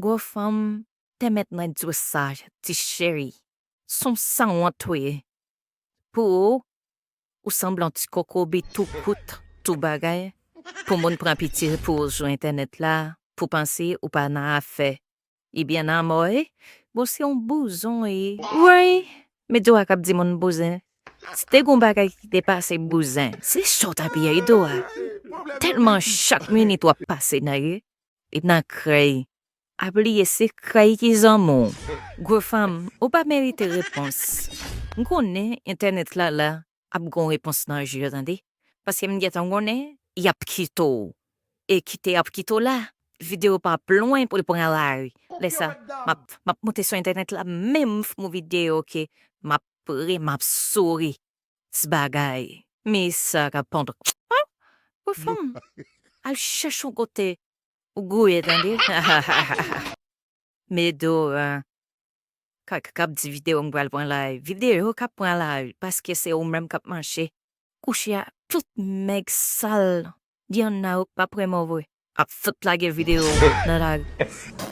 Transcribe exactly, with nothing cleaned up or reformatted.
Gwo fanm, te mèt nan di w sa, ti cheri. S on sanwont ou ye. Pou ou, ou sanble yon ti kokobi tou kout, tou bagay. Pou moun pran pitye pou ou sou entènèt la, pou panse ou pa nan afè. Ebyen, nan mò, e? Bon, se yon bouzon, e? Woy! Men Dora k ap di moun bouzen. Si te gon bagay ki te pase bouzen, se sa w t ap ye, Dora. Tèlman chak minit w ap pase nan ye, e nan krèy. A bliye se krèy ki zanmi w. Gwo fanm, ou pa merite repons. M konnen entènèt la la ap gon repons nan je yo, tande. Paske m gentan konnen, y ap kite w. E kite y ap kite w la, videyo pa ap lwen pou l pran lari. Lè sa, m ap, m ap monte sou entènèt la, menm fè yon videyo ke m ap ri, m ap souri. Ti bagay. Men sa k ap pandan. Gwo fanm, al chèche yon kote ou gouye, tande. Men Dora, k ap, k ap di videyo m pral pran lari. Videyo k ap pran lari, paske se ou menm k ap mache. Kouche a, tout nèg sal, di an na ou pa prè mò vre. Ap fout lage videyo nan lari.